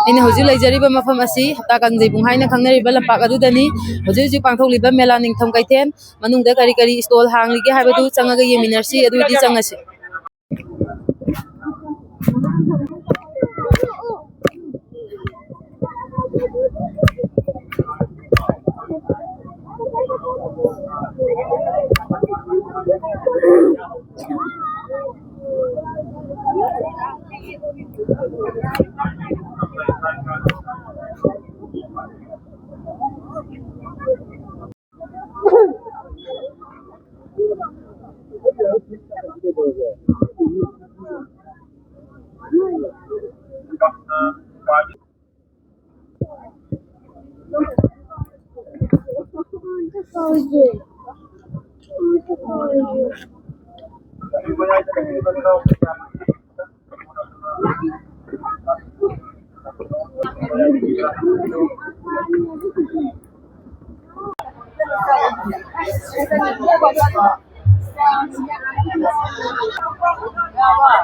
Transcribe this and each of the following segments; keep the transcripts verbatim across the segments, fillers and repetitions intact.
ꯑꯩꯅ ꯍꯧꯖꯤꯛ ꯂꯩꯖꯔꯤꯕ ꯃꯐꯝ ꯑꯁꯤ ꯍꯞꯇꯥ ꯀꯥꯡꯖꯩꯕꯨꯡ ꯍꯥꯏꯅ ꯈꯪꯅꯔꯤꯕ ꯂꯝꯄꯥꯛ ꯑꯗꯨꯗꯅꯤ꯫ ꯍꯧꯖꯤꯛ ꯍꯧꯖꯤꯛ ꯄꯥꯡꯊꯣꯛꯂꯤꯕ ꯃꯦꯂꯥ ꯅꯤꯡꯊꯝ ꯀꯩꯊꯦꯜ ꯃꯅꯨꯡꯗ ꯀꯔꯤ ꯀꯔꯤ stall ꯍꯥꯡꯂꯤꯒꯦ ꯍꯥꯏꯕꯗꯨ ꯆꯪꯉꯒ ꯌꯦꯡꯃꯤꯟꯅꯔꯁꯤ꯫ ꯑꯗꯨꯗꯤ ꯆꯪꯉꯁꯤ꯫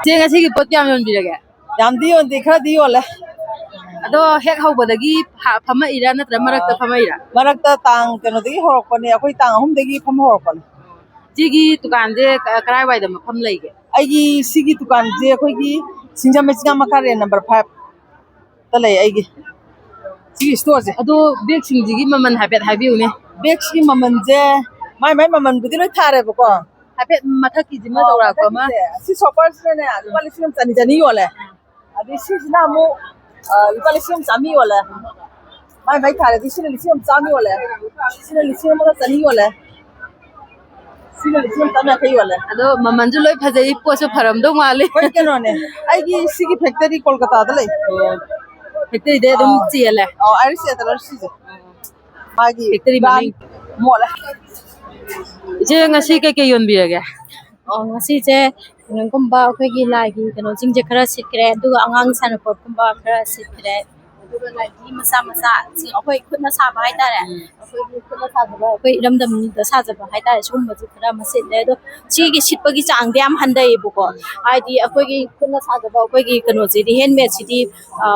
ꯆꯦ, ꯉꯁꯤꯒꯤ ꯄꯣꯠ ꯀꯌꯥꯝ ꯌꯣꯟꯕꯤꯔꯒꯦ? ꯌꯥꯝꯗꯤ ꯌꯣꯟꯗꯦ, ꯈꯔꯗꯤ ꯌꯣꯜꯂꯦ꯫ ꯑꯗꯣ ꯍꯦꯛ ꯍꯧꯕꯗꯒꯤ ꯐ-, ꯐꯝꯃꯛꯏꯔꯥ ꯅꯠꯇ꯭ꯔ ꯃꯔꯛꯇ ꯐꯝꯃꯛꯏꯔꯥ? ꯃꯔꯛꯇ ꯇꯥꯡ ꯀꯩꯅꯣꯗꯒꯤ ꯍꯧꯔꯛꯄꯅꯦ, ꯑꯩꯈꯣꯏ ꯇꯥꯡ ꯑꯍꯨꯝꯗꯒꯤ ꯐꯝꯕ ꯍꯧꯔꯛꯄꯅꯦ꯫ ꯁꯤꯒꯤ ꯗꯨꯀꯥꯟꯁꯦ ꯀ-, ꯀꯔꯥꯏꯋꯥꯏꯗ ꯃꯐꯝ ꯂꯩꯒꯦ? ꯑꯩꯒꯤ ꯁꯤꯒꯤ ꯗꯨꯀꯥꯟꯁꯦ ꯑꯩꯈꯣꯏꯒꯤ ꯁꯤꯡꯖꯃꯩ ꯆꯤꯉꯥ ꯃꯈꯥ ꯔꯦꯟ ꯅꯝꯕꯔ ꯐꯥꯏꯚ ꯇ ꯂꯩ ꯑꯩꯒꯤ ꯁꯤꯒꯤ ꯏꯁꯇꯣꯔꯁꯦ꯫ ꯑꯗꯣ ꯕꯦꯒꯁꯤꯡꯁꯤꯒꯤ ꯃꯃꯜ ꯍꯥꯏꯐꯦꯠ ꯍꯥꯏꯕꯤꯌꯨꯅꯦ꯫ ꯕꯦꯒꯁꯤꯒꯤ ꯃꯃꯜꯁꯦ ꯃꯥꯏ ꯃꯥꯏ ꯃꯃꯜꯕꯨꯗꯤ ꯂꯣꯏ ꯊꯥꯔꯦꯕꯀꯣ꯫ ꯍꯥꯏꯐꯦꯠ ꯃꯊꯛꯀꯤꯁꯤꯃ ꯑꯣ, ꯆꯥꯎꯔꯥꯛꯄ ꯑꯃ꯫ ꯃꯊꯛꯀꯤꯁꯦ, ꯁꯤ ꯁꯣꯄꯔꯁꯤꯅꯅꯦ ꯂꯨꯄꯥ ꯂꯤꯁꯤꯡ ꯑꯃ ꯆꯅꯤ ꯆꯅꯤ ꯌꯣꯜꯂꯦ꯫ ꯑꯗꯩ ꯁꯤꯁꯤꯅ ꯑꯃꯨꯛ, ꯑ, ꯂꯨꯄꯥ ꯂꯤꯁꯤꯡ ꯑꯃ ꯆꯥꯝꯃ ꯌꯣꯜꯂꯦ꯫ ꯃꯥꯏ ꯃꯥꯏ ꯊꯥꯔꯗꯤ ꯁꯤꯅ ꯂꯤꯁꯤꯡ ꯑꯃ ꯆꯥꯝꯃ ꯌꯣꯜꯂꯦ꯫ ꯁꯤꯅ ꯂꯤꯁꯤꯡ ꯑꯃꯒ ꯆꯅꯤ ꯌꯣꯜꯂꯦ꯫ ꯁꯤꯅ ꯂꯤꯁꯤꯡ ꯑꯃ ꯆꯥꯝꯃ ꯌꯥꯡꯈꯩ ꯌꯣꯜꯂꯦ꯫ ꯑꯗꯣ ꯃꯃꯜꯁꯨ ꯂꯣꯏ ꯐꯖꯩ, ꯄꯣꯠꯁꯨ ꯐꯔꯝꯗꯧ ꯃꯥꯜꯂꯤ꯫ ꯍꯣꯏ, ꯀꯩꯅꯣꯅꯦ, ꯑꯩꯒꯤ ꯁꯤꯒꯤ ꯐꯦꯛꯇꯔꯤ ꯀꯣꯜꯀꯇꯥꯗ ꯂꯩ꯫ ꯑꯣ, ꯐꯦꯛꯇꯔꯤꯗꯩ ꯑꯗꯨꯝ ꯑꯥ꯫ ꯆꯦꯜꯂꯦ꯫ ꯑꯣ, ꯑꯥꯏꯔꯤꯁ ꯑꯦꯇꯂꯔ ꯁꯤꯁꯦ꯫ ꯃꯥꯒꯤ ꯐꯦꯛꯇꯔꯤ brand ꯃꯃꯤꯡ꯫ ꯃꯣꯠꯂꯦ꯫ ꯏꯆꯦ, ꯉꯁꯤ ꯀꯩꯀꯩ ꯌꯣꯟꯕꯤꯔꯒꯦ? ꯑꯣ, ꯉꯁꯤꯁꯦ ꯀꯩꯅꯣꯒꯨꯝꯕ ꯑꯩꯈꯣꯏꯒꯤ ꯂꯥꯏꯒꯤ ꯀꯩꯅꯣꯁꯤꯡꯁꯦ ꯈꯔ ꯁꯤꯠꯈ꯭ꯔꯦ, ꯑꯗꯨꯒ ꯑꯉꯥꯡ ꯁꯥꯟꯅꯄꯣꯠꯀꯨꯝꯕ ꯈꯔ ꯁꯤꯠꯈ꯭ꯔꯦ, ꯑꯗꯨꯒ ꯂꯥꯏꯙꯤ ꯃꯆꯥ ꯃꯆꯥꯁꯤꯡ ꯑꯩꯈꯣꯏ ꯈꯨꯠꯅ ꯁꯥꯕ ꯍꯥꯏꯇꯥꯔꯦ, ꯑꯩꯈꯣꯏꯒꯤ ꯈꯨꯠꯅ ꯁꯥꯖꯕ, ꯑꯩꯈꯣꯏ ꯏꯔꯝꯗꯝꯗ ꯁꯥꯖꯕ ꯍꯥꯏꯇꯥꯔꯦ, ꯁꯤꯒꯨꯝꯕꯁꯨ ꯈꯔ ꯑꯃ ꯁꯤꯠꯂꯦ꯫ ꯑꯗꯣ ꯁꯤꯒꯤ ꯁꯤꯠꯄꯒꯤ ꯆꯥꯡꯗꯤ ꯌꯥꯝ ꯍꯟꯊꯩꯌꯦꯕꯀꯣ꯫ ꯍꯥꯏꯗꯤ ꯑꯩꯈꯣꯏꯒꯤ ꯈꯨꯠꯅ ꯁꯥꯖꯕ ꯑꯩꯈꯣꯏꯒꯤ ꯀꯩꯅꯣꯁꯤꯗꯤ, ꯍꯦꯟꯃꯦꯗꯁꯤꯗꯤ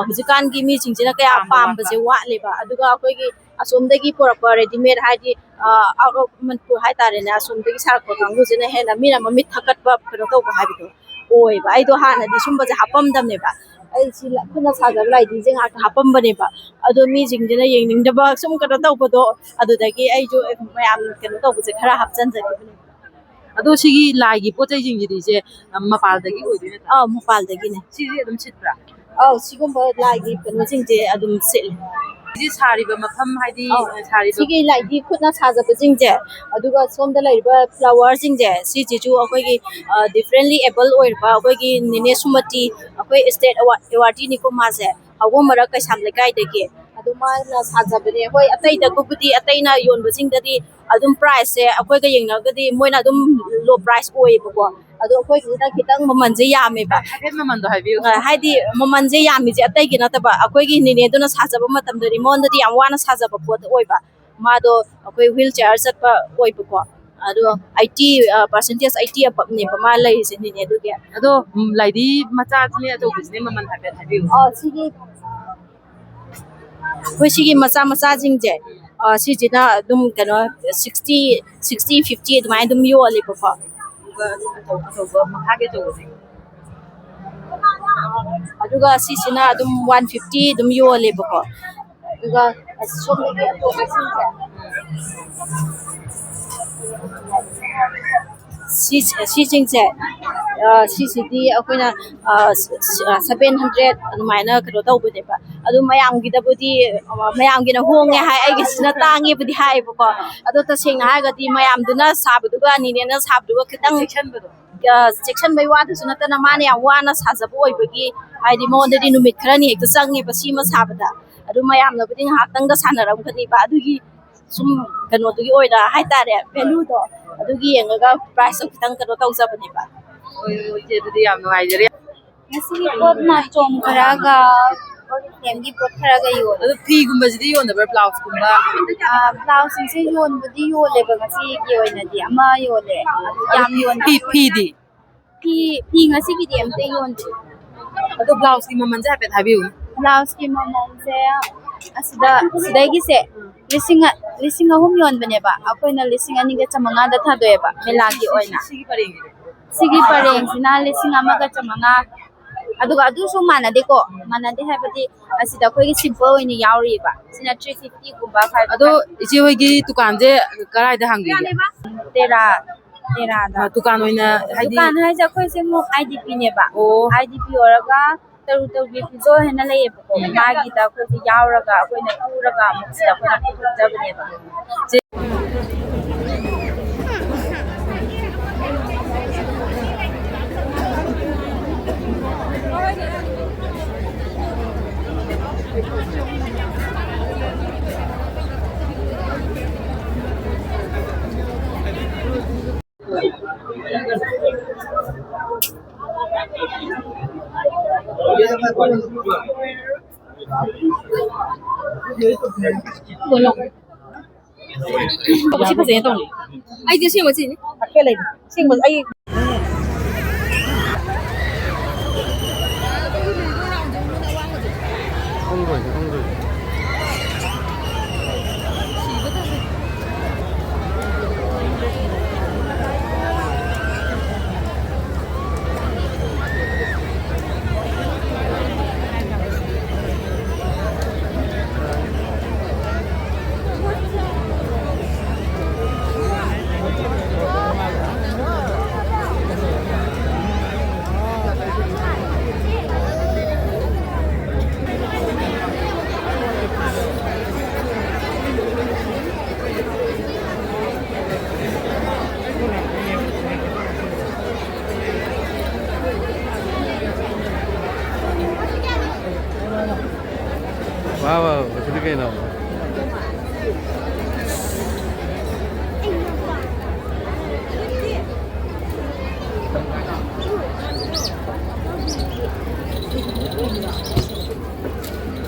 ꯍꯧꯖꯤꯛꯀꯥꯟꯒꯤ ꯃꯤꯁꯤꯡꯁꯤꯅ ꯀꯌꯥ ꯄꯥꯝꯕꯁꯦ ꯋꯥꯠꯂꯦꯕ꯫ ꯑꯗꯨꯒ ꯑꯩꯈꯣꯏꯒꯤ ꯑꯁꯣꯝꯗꯒꯤ ꯄꯨꯔꯛꯄ ꯔꯦꯗꯤꯃꯦꯗ, ꯍꯥꯏꯗꯤ ꯑꯥꯎꯠ ꯑꯣꯐ ꯃꯅꯤꯄꯨꯔ ꯍꯥꯏꯇꯥꯔꯦꯅꯦ, ꯑꯁꯣꯝꯗꯒꯤ ꯁꯥꯔꯛꯄ ꯀꯥꯡꯕꯨꯁꯤꯅ ꯍꯦꯟꯅ ꯃꯤꯅ ꯃꯃꯤꯠ ꯊꯛꯀꯠꯄ ꯀꯩꯅꯣ ꯇꯧꯕ ꯍꯥꯏꯕꯗꯣ ꯑꯣꯏꯌꯦꯕ꯫ ꯑꯩꯗꯣ ꯍꯥꯟꯅꯗꯤ ꯁꯨꯝꯕꯁꯦ ꯍꯥꯞꯄꯝꯗꯕꯅꯦꯕ꯫ ꯑꯩ ꯁꯤ ꯈꯨꯠꯅ ꯁꯥꯖꯕ ꯂꯥꯏꯙꯤꯁꯦ ꯉꯥꯛꯇ ꯍꯥꯞꯄꯝꯕꯅꯦꯕ꯫ ꯑꯗꯣ ꯃꯤꯁꯤꯡꯁꯤꯅ ꯌꯦꯡꯅꯤꯡꯗꯕ ꯁꯨꯝ ꯀꯩꯅꯣ ꯇꯧꯕꯗꯣ, ꯑꯗꯨꯗꯒꯤ ꯑꯩꯁꯨ ꯃꯌꯥꯝ ꯀꯩꯅꯣ ꯇꯧꯕꯁꯦ ꯈꯔ ꯍꯥꯞꯆꯤꯟꯖꯈꯤꯕꯅꯦ꯫ ꯑꯗꯣ ꯁꯤꯒꯤ ꯂꯥꯏꯒꯤ ꯄꯣꯠ ꯆꯩꯁꯤꯡꯁꯤꯗꯤ ꯏꯆꯦ, ꯃꯄꯥꯜꯗꯒꯤ ꯑꯣꯏꯗꯣꯏ ꯅꯠꯇ꯭ꯔꯥ? ꯑꯥꯎ, ꯃꯄꯥꯜꯗꯒꯤꯅꯦ꯫ ꯁꯤꯁꯦ ꯑꯗꯨꯝ ꯁꯤꯠꯄ꯭ꯔꯥ? ꯑꯧ, ꯁꯤꯒꯨꯝꯕ ꯂꯥꯏꯒꯤ ꯀꯩꯅꯣꯁꯤꯡꯁꯦ ꯑꯗꯨꯝ ꯁꯤꯠꯂꯦ꯫ ꯁꯤꯁꯦ ꯁꯥꯔꯤꯕ ꯃꯐꯝ ꯍꯥꯏꯗꯤ ꯑꯧ, ꯁꯥꯔꯤꯕ ꯁꯤꯒꯤ ꯂꯥꯏꯙꯤ ꯈꯨꯠꯅ ꯁꯥꯖꯕꯁꯤꯡꯁꯦ, ꯑꯗꯨꯒ ꯁꯣꯝꯗ ꯂꯩꯔꯤꯕ ꯐ꯭ꯂꯥꯋꯔꯁꯤꯡꯁꯦ, ꯁꯤꯁꯤꯁꯨ ꯑꯩꯈꯣꯏꯒꯤ ꯗꯤꯐ꯭ꯔꯦꯟꯂꯤ ꯑꯦꯕꯜ ꯑꯣꯏꯔꯕ ꯑꯩꯈꯣꯏꯒꯤ ꯅꯦꯅꯦ ꯁꯨꯃꯇꯤ, ꯑꯩꯈꯣꯏ ꯁ꯭ꯇꯦꯠ ꯑꯦꯋꯥꯔꯗꯤꯅꯤꯀꯣ ꯃꯥꯁꯦ, ꯍꯧꯕꯣꯝ ꯃꯔꯛ ꯀꯩꯁꯥꯝ ꯂꯩꯀꯥꯏꯗꯒꯤ꯫ ꯑꯗꯨ ꯃꯥꯅ ꯁꯥꯖꯕꯅꯦ꯫ ꯍꯣꯏ, ꯑꯇꯩꯗꯕꯨꯗꯤ, ꯑꯇꯩꯅ ꯌꯣꯟꯕꯁꯤꯡꯗꯗꯤ ꯑꯗꯨꯝ ꯄ꯭ꯔꯥꯏꯁꯁꯦ ꯑꯩꯈꯣꯏꯒ ꯌꯦꯡꯅꯔꯒꯗꯤ ꯃꯣꯏꯅ ꯑꯗꯨꯝ ꯂꯣ ꯄ꯭ꯔꯥꯏꯁ ꯑꯣꯏꯌꯦꯕꯀꯣ꯫ ꯑꯗꯣ ꯑꯩꯈꯣꯏꯒꯤꯁꯤꯅ ꯈꯤꯇꯪ ꯃꯃꯜꯁꯦ ꯌꯥꯝꯃꯦꯕ꯫ ꯍꯥꯏꯐꯦꯠ ꯃꯃꯜꯗꯣ ꯍꯥꯏꯕꯤꯌꯨ꯫ ꯑ, ꯍꯥꯏꯗꯤ ꯃꯃꯜꯁꯦ ꯌꯥꯝꯃꯤꯁꯦ ꯑꯇꯩꯒꯤ ꯅꯠꯇꯕ, ꯑꯩꯈꯣꯏꯒꯤ ꯅꯦꯅꯦꯗꯨꯅ ꯁꯥꯖꯕ ꯃꯇꯝꯗꯗꯤ ꯃꯉꯣꯟꯗꯗꯤ ꯌꯥꯝ ꯋꯥꯅ ꯁꯥꯖꯕ ꯄꯣꯠ ꯑꯣꯏꯕ꯫ ꯃꯥꯗꯣ ꯑꯩꯈꯣꯏ ꯋꯤꯜ ꯆꯦꯌꯔ ꯆꯠꯄ ꯑꯣꯏꯕꯀꯣ꯫ ꯑꯗꯣ ꯑꯩꯠꯇꯤ ꯄꯥꯔꯁꯦꯟꯇꯦꯖ ꯑꯩꯠꯇꯤ ꯑꯕꯞꯅꯦꯕ ꯃꯥ ꯂꯩꯔꯤꯁꯦ, ꯅꯦꯅꯦꯗꯨꯒꯤ꯫ ꯑꯗꯣ ꯎꯝ, ꯂꯥꯏꯙꯤ ꯃꯆꯥꯁꯤꯅꯦ, ꯑꯆꯧꯕꯁꯤꯅꯦ, ꯃꯃꯜ ꯍꯥꯏꯐꯦꯠ ꯍꯥꯏꯕꯤꯌꯨ꯫ ꯑ, ꯁꯤꯒꯤ ꯑꯩꯈꯣꯏ ꯁꯤꯒꯤ ꯃꯆꯥ ꯃꯆꯥꯁꯤꯡꯁꯦ, ꯑ, ꯁꯤꯁꯤꯅ ꯑꯗꯨꯝ ꯀꯩꯅꯣ, ꯁꯤꯛꯁꯇꯤ, ꯁꯤꯛꯁꯇꯤ, ꯐꯤꯐꯇꯤ ꯑꯗꯨꯃꯥꯏꯅ ꯑꯗꯨꯝ ꯌꯣꯜꯂꯦꯕꯀꯣ꯫ ꯑꯗꯨꯒ ꯑꯆꯧ- ꯑꯆꯧꯕ, ꯃꯈꯥꯒꯤ ꯑꯆꯧꯕꯁꯦ꯫ ꯑꯗꯨꯒ ꯁꯤꯁꯤꯅ ꯑꯗꯨꯝ ꯋꯥꯟ ꯐꯤꯐꯇꯤ ꯑꯗꯨꯝ ꯌꯣꯜꯂꯦꯕꯀꯣ꯫ ꯑꯗꯨꯒ ꯑꯁ, ꯁꯣꯝꯗꯒꯤ ꯑꯇꯣꯞꯄꯁꯤꯡꯁꯦ, ꯁꯤ- ꯁꯤꯁꯤꯡꯁꯦ, ꯑ, ꯁꯤꯁꯤꯗꯤ ꯑꯩꯈꯣꯏꯅ ꯁꯚꯦꯟ ꯍꯟꯗ꯭ꯔꯦꯠ ꯑꯗꯨꯃꯥꯏꯅ ꯀꯩꯅꯣ ꯇꯧꯕꯅꯦꯕ꯫ ꯑꯗꯨ ꯃꯌꯥꯝꯒꯤꯗꯕꯨꯗꯤ, ꯑ, ꯃꯌꯥꯝꯒꯤꯅ ꯍꯣꯡꯉꯦ ꯍꯥꯏ, ꯑꯩꯒꯤꯁꯤꯅ ꯇꯥꯡꯉꯦꯕꯨꯗꯤ ꯍꯥꯏꯌꯦꯕꯀꯣ꯫ ꯑꯗꯣ ꯇꯁꯦꯡꯅ ꯍꯥꯏꯔꯒꯗꯤ ꯃꯌꯥꯝꯗꯨꯅ ꯁꯥꯕꯗꯨꯒ ꯅꯦꯅꯦꯅ ꯁꯥꯕꯗꯨꯒ ꯈꯤꯇꯪ, ꯆꯦꯛꯁꯤꯟꯕꯗꯣ꯫ ꯑ, ꯆꯦꯛꯁꯤꯟꯕꯩ ꯋꯥꯗꯁꯨ ꯅꯠꯇꯅ ꯃꯥꯅ ꯌꯥꯝ ꯋꯥꯅ ꯁꯥꯖꯕ ꯑꯣꯏꯕꯒꯤ, ꯍꯥꯏꯗꯤ ꯃꯉꯣꯟꯗꯗꯤ ꯅꯨꯃꯤꯠ ꯈꯔꯅꯤ ꯍꯦꯛꯇ ꯆꯪꯉꯦꯕ ꯁꯤꯃ ꯁꯥꯕꯗ꯫ ꯑꯗꯨ ꯃꯌꯥꯝꯅꯕꯨꯗꯤ ꯉꯥꯏꯍꯥꯛꯇꯪꯒ ꯁꯥꯟꯅꯔꯝꯒꯅꯤꯕ, ꯑꯗꯨꯒꯤ ꯁꯨꯝ ꯀꯩꯅꯣꯗꯨꯒꯤ ꯑꯣꯏꯅ ꯍꯥꯏꯇꯥꯔꯦ, ꯚꯦꯂꯨꯗꯣ ꯑꯗꯨꯒꯤ ꯌꯦꯡꯉꯒ ꯄ꯭ꯔꯥꯏꯁꯇꯣ ꯈꯤꯇꯪ ꯀꯩꯅꯣ ꯇꯧꯖꯕꯅꯦꯕ꯫ ꯍꯣꯏ, ꯍꯣꯏ, ꯏꯆꯦ, ꯑꯗꯨꯗꯤ ꯌꯥꯝ ꯅꯨꯡꯉꯥꯏꯖꯔꯦ꯫ ꯉꯁꯤꯒꯤ ꯄꯣꯠ ꯅꯥꯆꯣꯝ ꯈꯔꯒ ꯑꯣꯔꯤꯐ꯭ꯂꯦꯝꯒꯤ ꯄꯣꯠ ꯈꯔꯒ ꯌꯣꯜꯂꯦ꯫ ꯑꯗꯣ ꯐꯤꯒꯨꯝꯕꯁꯤꯗꯤ ꯌꯣꯟꯗꯕ꯭ꯔꯥ? ꯕ꯭ꯂꯥꯎꯁꯀꯨꯝꯕ? ꯑꯥ, ꯕ꯭ꯂꯥꯎꯁꯁꯤꯡꯁꯦ ꯌꯣꯟꯕꯗꯤ ꯌꯣꯜꯂꯦꯕ, ꯉꯁꯤꯒꯤ ꯑꯣꯏꯅꯗꯤ ꯑꯃ ꯌꯣꯜꯂꯦ꯫ ꯑꯗꯨ ꯌꯥꯝ ꯌꯣꯟꯗꯦ꯫ ꯐꯤ, ꯐꯤꯗꯤ? ꯐꯤ, ꯐꯤ ꯉꯁꯤꯒꯤꯗꯤ ꯑꯝꯇ ꯌꯣꯟꯗ꯭ꯔꯤ꯫ ꯑꯗꯣ ꯕ꯭ꯂꯥꯎꯁꯀꯤ ꯃꯃꯜꯁꯦ ꯍꯥꯏꯐꯦꯠ ꯍꯥꯏꯕꯤꯌꯨꯅꯦ꯫ ꯕ꯭ꯂꯥꯎꯁꯀꯤ ꯃꯃꯜꯁꯦ ꯑꯁꯤꯗ, ꯁꯤꯗꯒꯤꯁꯦ ꯂꯤꯁꯤꯡ, ꯂꯤꯁꯤꯡ ꯑꯍꯨꯝ ꯌꯣꯟꯕꯅꯦꯕ, ꯑꯩꯈꯣꯏꯅ ꯂꯤꯁꯤꯡ ꯑꯅꯤꯒ ꯆꯥꯃꯉꯥꯗ ꯊꯥꯗꯣꯛꯑꯦꯕ ꯃꯦꯂꯥꯒꯤ ꯑꯣꯏꯅ꯫ ꯁꯤꯒꯤ ꯄꯔꯦꯡꯁꯤꯗ? ꯁꯤꯒꯤ ꯄꯔꯦꯡꯁꯤꯅ ꯂꯤꯁꯤꯡ ꯑꯃꯒ ꯆꯥꯃꯉꯥ꯫ ꯑꯗꯨꯒ ꯑꯗꯨꯁꯨ ꯃꯥꯟꯅꯗꯦꯀꯣ, ꯃꯥꯟꯅꯗꯦ ꯍꯥꯏꯕꯗꯤ ꯑꯁꯤꯗ ꯑꯩꯈꯣꯏꯒꯤ ꯁꯤꯝꯄꯜ ꯑꯣꯏꯅ ꯌꯥꯎꯔꯤꯕ, ꯁꯤꯅ ꯊ꯭ꯔꯤ ꯐꯤꯐꯇꯤꯒꯨꯝꯕ, ꯐꯥꯏꯚ ꯍꯟꯗ꯭ꯔꯦꯠ꯫ ꯑꯗꯣ ꯏꯆꯦ ꯍꯣꯏꯒꯤ ꯗꯨꯀꯥꯟꯁꯦ ꯀꯗꯥꯏꯗ ꯍꯥꯡꯕꯤꯒꯦ? ꯇꯦꯔꯥ, ꯇꯦꯔꯥꯗ꯫ ꯑ, ꯗꯨꯀꯥꯟ ꯑꯣꯏꯅ ꯍꯥꯏꯗꯤ? ꯗꯨꯀꯥꯟ ꯍꯥꯏꯁꯦ ꯑꯩꯈꯣꯏꯁꯦ ꯑꯃꯨꯛ ꯑꯥꯏ ꯗꯤ ꯄꯤꯅꯦꯕ꯫ ꯑꯣ꯫ ꯑꯥꯏ ꯗꯤ ꯄꯤ ꯑꯣꯏꯔꯒ ꯇꯔꯨ ꯇꯔꯨꯒꯤ ꯐꯤꯖꯣꯜ ꯍꯥꯏꯅ ꯂꯩꯌꯦꯕꯀꯣ, ꯃꯥꯒꯤꯗ ꯑꯩꯈꯣꯏꯁꯦ ꯌꯥꯎꯔꯒ ꯑꯩꯈꯣꯏꯅ ꯇꯨꯔꯒ ꯑꯃꯨꯛ ꯁꯤꯗ ꯑꯩꯈꯣꯏꯅ ꯄꯨꯊꯣꯛꯆꯕꯅꯦꯕ꯫ ꯁꯤ ꯐꯖꯩ ꯇꯧꯅꯤ꯫ ꯑꯩꯗꯤ ꯑꯁꯦꯡꯕ ꯁꯤꯅꯤ꯫ ꯑꯁꯦꯡꯕ ꯑꯩ ꯈꯪꯗ꯭ꯔꯣꯏꯅꯦ, ꯈꯪꯗ꯭ꯔꯣꯏꯅꯦ꯫ ꯋꯥ, ꯋꯥ, ꯁꯤꯗꯤ ꯀꯩꯅꯣ?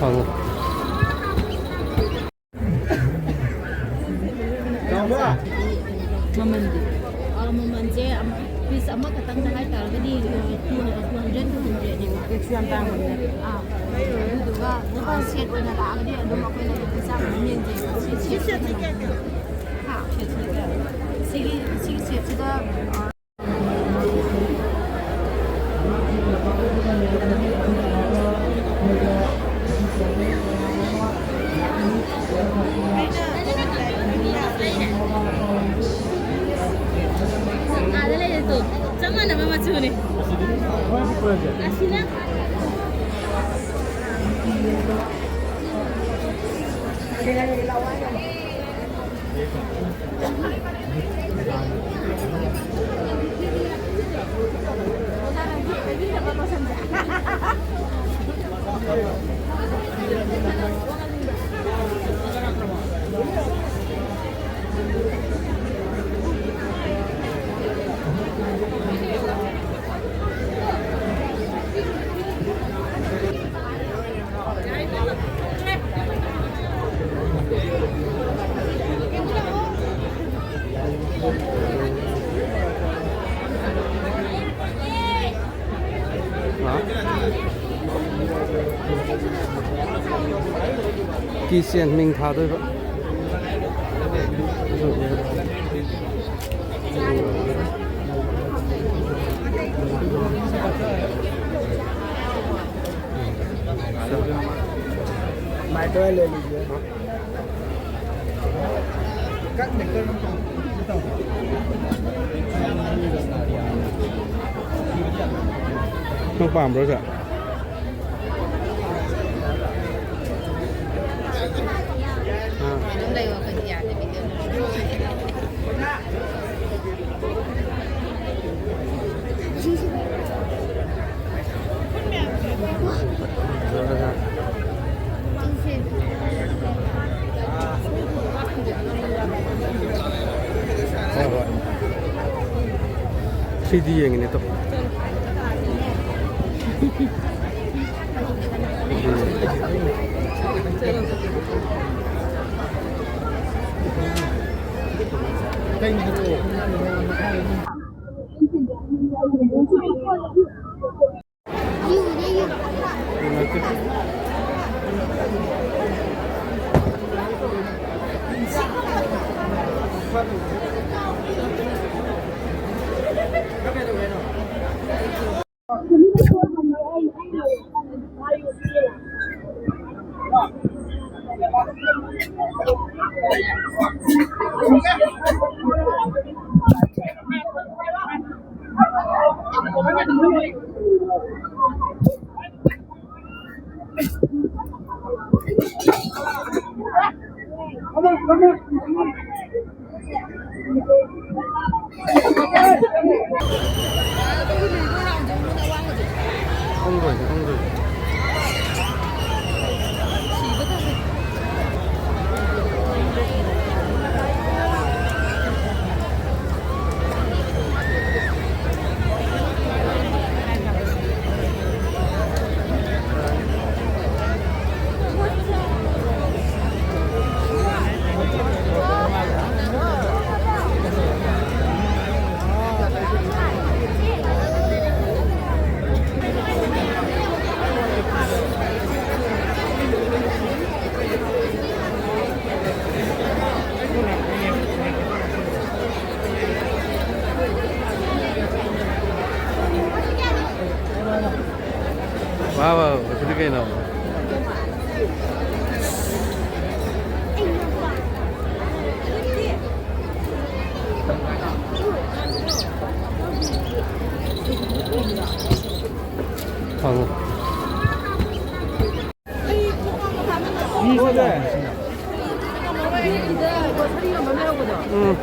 ꯐꯪꯉꯦ꯫ ꯃꯃꯜꯗꯤ? ꯑ, ꯃꯃꯜꯁꯦ ꯑꯃ, ꯄꯤꯁ ꯑꯃꯈꯛꯇꯪꯗ ꯍꯥꯏꯇꯥꯔꯒꯗꯤ, uh, two, two hundred, two ꯍꯟꯗ꯭ꯔꯦꯠꯅꯦꯕ꯫ ꯄꯤꯁ ꯌꯥꯝ ꯇꯥꯡꯕꯅꯤꯅ꯫ ꯑꯥ, ꯑꯗꯨꯗꯨꯒ, ꯑ, ꯁꯦꯠ ꯑꯣꯏꯅ ꯂꯥꯛꯑꯒꯗꯤ ꯑꯗꯨꯝ ꯑꯩꯈꯣꯏꯅ ꯂꯨꯄꯥ ꯆꯥꯝꯃ ꯑꯗꯨꯝ ꯌꯦꯡꯖꯩ꯫ ꯁꯤ, ꯁꯤ ꯁꯦꯠꯁꯤꯅ ꯀꯌꯥ, ꯀꯌꯥ? ꯍꯥ? ꯁꯦꯠꯁꯤꯅ ꯀꯌꯥ? ꯁꯤꯒꯤ, ꯁꯤꯒꯤ ꯁꯦꯠꯁꯤꯗ, ꯑ, ꯑꯥꯗ ꯂꯩꯔꯁꯨ ꯆꯞ ꯃꯥꯟꯅꯕ ꯃꯆꯨꯅꯤ꯫ ꯑꯁꯤꯅ ꯀꯤ ꯆꯦꯟ ꯃꯤꯡ ꯊꯥꯗꯣꯏꯕ꯫ माइक्रो ले लीजिए। ꯅꯪ ꯄꯥꯝꯕ꯭ꯔꯣ, ꯁꯦ? ꯑꯥ꯫ ꯑꯗꯨꯝ ꯂꯩꯌꯣ, ꯑꯩꯈꯣꯏꯗꯤ ꯌꯥꯗꯦ, ꯚꯤꯗꯤꯑꯣ꯫ ꯍꯣꯏ, ꯍꯣꯏ꯫ ꯊ꯭ꯔꯤ ꯗꯤ ꯌꯦꯡꯉꯤꯅꯦ ꯇꯣ꯫ ꯎꯝ꯫ ꯈꯪꯗ꯭ꯔꯣꯏꯅꯦ, ꯈꯪꯗ꯭ꯔꯣꯏꯅꯦ꯫ ꯋꯥ, ꯋꯥ, ꯀꯩꯅꯣ꯫ ꯐꯪꯉꯣ꯫ ꯎꯝ꯫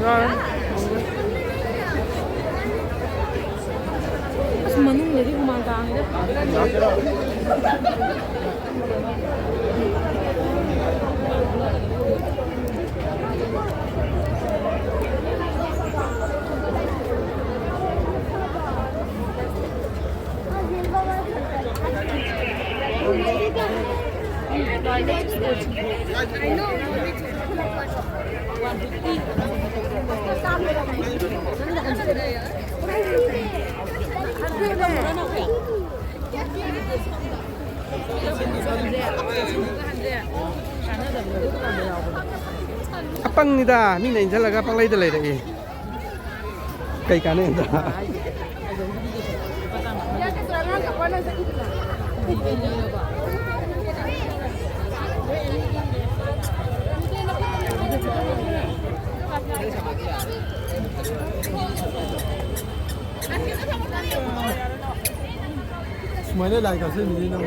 ꯌꯥꯔꯦ꯫ ꯑꯁ, ꯃꯅꯨꯡꯗꯗꯤ ꯍꯨꯃꯥꯡ ꯀꯥꯡꯉꯤꯗ꯫ ꯑꯄꯪꯅꯤꯗ, ꯃꯤꯅ ꯏꯟꯁꯤꯜꯂꯒ ꯄꯪꯂꯩꯗ ꯂꯩꯔꯛꯏ꯫ ꯀꯩ ꯀꯥꯟꯅꯩ ꯑꯝꯇ? ꯁꯨꯃꯥꯏꯅ ꯂꯥꯏ ꯀꯥꯞꯁꯤꯟꯕꯤꯅꯤ ꯅꯪ꯫